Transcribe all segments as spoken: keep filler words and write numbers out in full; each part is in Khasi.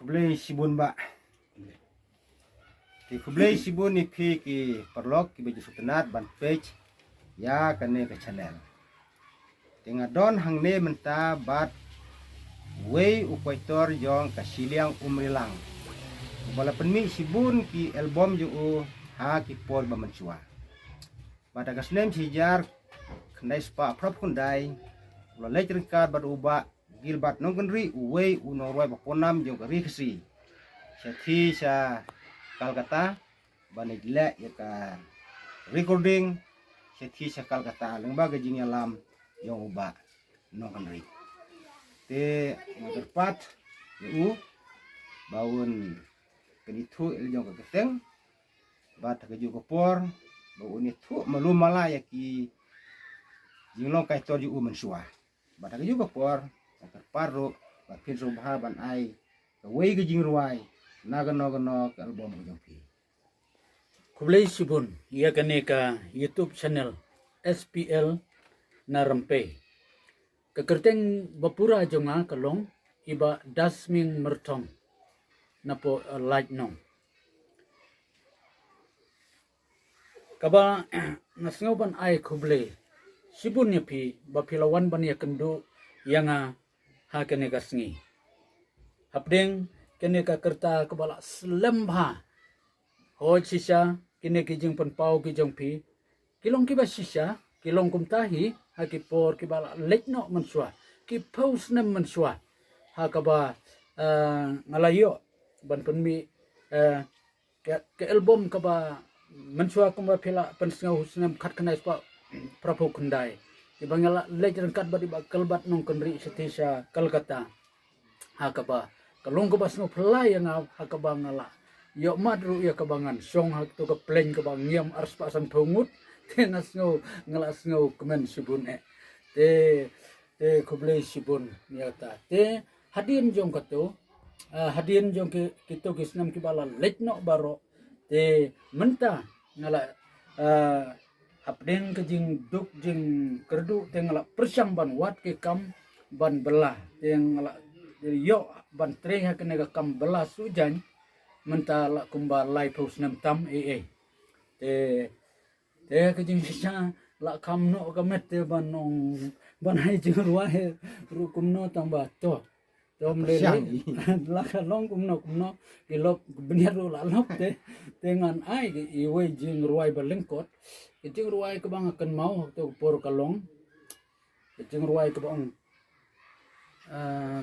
Khublei shibun bah. Te khublei shibun ïa phi ki paralok kiba ju sngewtynnat ban peit ïa kane ka channel. Te nga don hangne mynta bad wei u koitor jong ka Shiliang Umrilang, uba la pynmih shibun ki album jong u ha ki por ba mynshuwa. Bad ha ka snem shihajar khyndai spah phra phew khyndai u la leit ryngkat bad u Bah Gilbert Nongkynrih, uwei u nongrwai ba pawnam jong ka ri Khasi, sha thie sha Calcutta ban leit leh ïa ka recording sha thie sha Calcutta lyngba ka jingïalam jong u Bah Nongkynrih. Te nga kyrpad ïa u ba un pynithuh ïa la jong ka kyrteng, bad ha kajuh ka por ba un ïathuh malu mala ïa ki jinglong kaitor jong u mynshuwa. Bad ha kajuh ka por nga kyrpad ruh ba phin sngewbha ban ai kawei ka jingrwai na kano kano ka album ka jong phi. Khublei shibun ïa kane ka YouTube channel S P L na Rympei. Ka kyrteng ba pura jong nga ka long i Bah Dasming Myrthong na poh, eh, Laitnong. Kaba nga sngew ban ai khublei shibun ïa phi ba phi la wan ban ïakynduh ïa nga ha kane ka sngi. Hapdeng kane ka rta kaba la slem bha, hooid shisha kine ki jingpynpaw ki jong phi ki long kiba shisha, ki long kumta hi ha ki por kiba la leit noh mynshuwa, ki phew snem mynshuwa, ha kaba, eh, nga la ïoh ban pynmih, eh, ka, ka album kaba mynshuwa kumba phi la pynsngew, snem khatkhyndai spah phra phew khyndai, kiba nga la leit ryngkat bad i Bah Gilbert Nongkynrih sha thie sha Calcutta. Ha kaba ka long kaba sngewphylla ïa nga, ha kaba nga la ïoh mad ruh ïa kaba ngan shong ha kato ka plane kaba ngiam arspah sanphew ngut. Te nga sngew, nga la sngewkmen shibun eh. Te, te khublei shibun ïa kata. Te hadien jong kato, ah, hadien jong ki, kito ki snem kiba la leit noh baroh, te mynta nga la, ah, hapdeng ka jingduk jingkyrduh te nga la pyrshang ban wad ki kam ban bylla, te nga la ïoh ban trei ha kane ka kam bylla suiñjaiñ mynta la kumba laiphew snem tam eh eh. Te, te ka jingshisha la kham noh ka met te ban ong, ban ai jingrwai ruh kumno tang ba to. Te ym lei lei la ka long kumno kumno, ki lop bniat ruh la lop te. Te ngan ai iwei jingrwai ba lyngkot. Ka jingrwai kaba nga kynmaw ha kato ka por ka long ka jingrwai kaba ong, ah,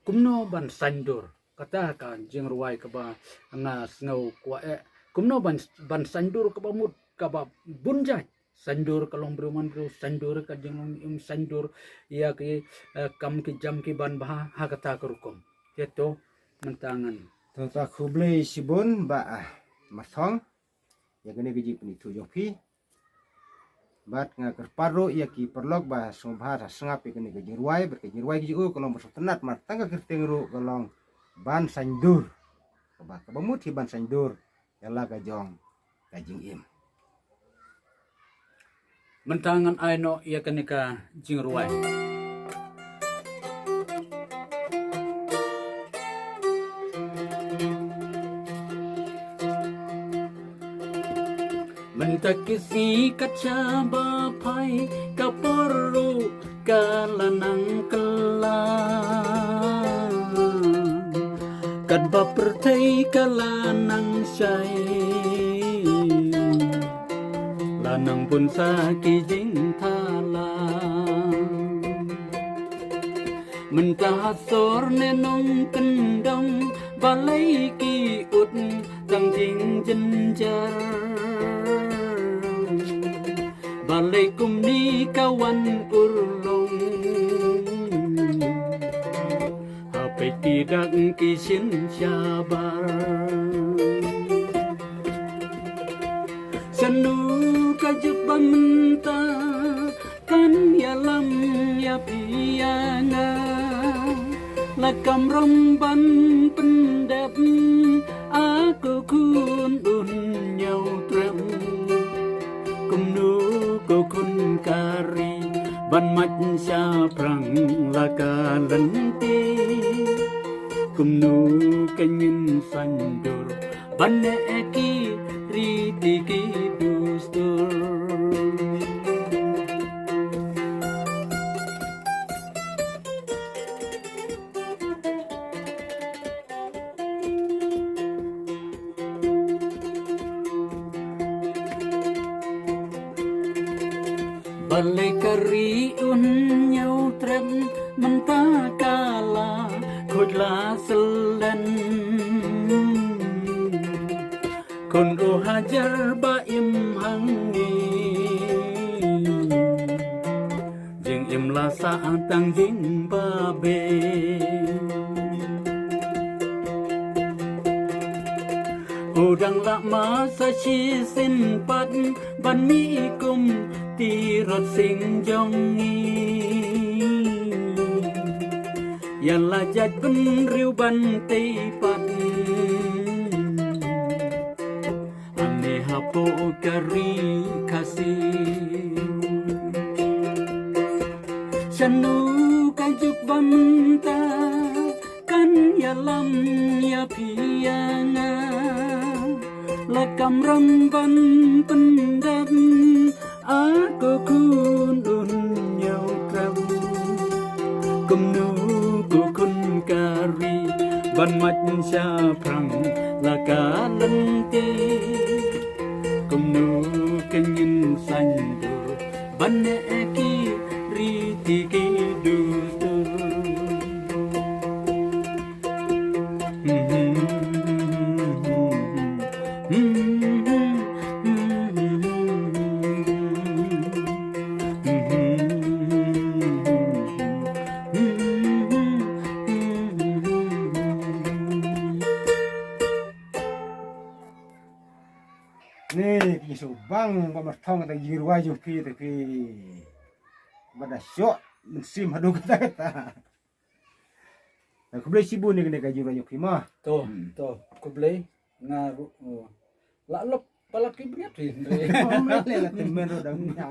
kumno ban saiñdur. Kata ka jingrwai kaba nga sngew kwah eh. Kumno ban, ban saiñdur kaba mut kaba bun jait. Saiñdur ka long briew man briew, saiñdur ka jinglong im, saiñdur ïa ki, eh, kam ki jam ki ban bha ha kata ka rukom. Te to mynta ngan. To ta khublei shibun Bah, ah, Myrthong ïa kane ka jingpynithuh jong phi. Bad nga kyrpad ruh ïa ki paralok ba sngewbha sa sngap ïa kane ka jingrwai, bad ka jingrwai ka jong u ka long ba sngewtynnat, mar tang ka kyrteng ruh ka long Ban Saiñdur. Kaba, kaba mut hi ban saiñdur ïa la ka jong ka jingim. Mynta ngan ai noh ïa kane ka jingrwai. Mynta ki sngi kat shaba phai, ka por ruh ka la nang kylla. Katba pyrthei ka la nang shai, la nang bun sa ki jingthala. Mynta ha sor ne nongkyndong, balei ki ud tang jingjynjar. Balei kumne ka wan urlong, ha peit ki dak ki shin shabar. Shano ka jubab mynta kan ïalam ïa phi ïa nga. La kamram ban pyndep, a ko khun un ñiew trem. Kumno ko khun ka ri ban mad shaphrang la ka lynti. Kumno ka ngin saiñdur ban ne ki riti ki dustur. Balei ka ri un ñiew trep mynta ka la khuid la selen. Khun u hajar ba im hangne. Jingim la sah tang jingbabe. U dang lah ma sa shisien pat ban mih kum tirot sing jong ngi. Ïa la jait bynriew ban tei pat. Ane hapoh ka ri Khasi. Shano ka juk ba mynta kan ïalam ïa phi ïa nga. La kamram ban pyndep. A ko khun un ñiew trep. Kumno ko khun ka ri ban mait shaphrang la ka lynti. Kumno ka ngin saiñdur ban ne ki riti ki dustur. Ni ki su bang ba mar thong ta jingrwai jong phi te phi. Ba da shoh mynsiem haduh kata kata. Na khublei shibun ni kane ka jingrwai jong phi ma. To, Hmm. to, khublei nga ru. Oh. La lop pala ki bniat ri. Om le la te men ro dang nya.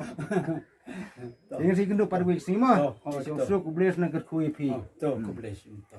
To. Ding si kendu pat wik si ma. To, oh, Shong to. Suk khublei na ker khui phi. Oh, to, Hmm. khublei shibun to.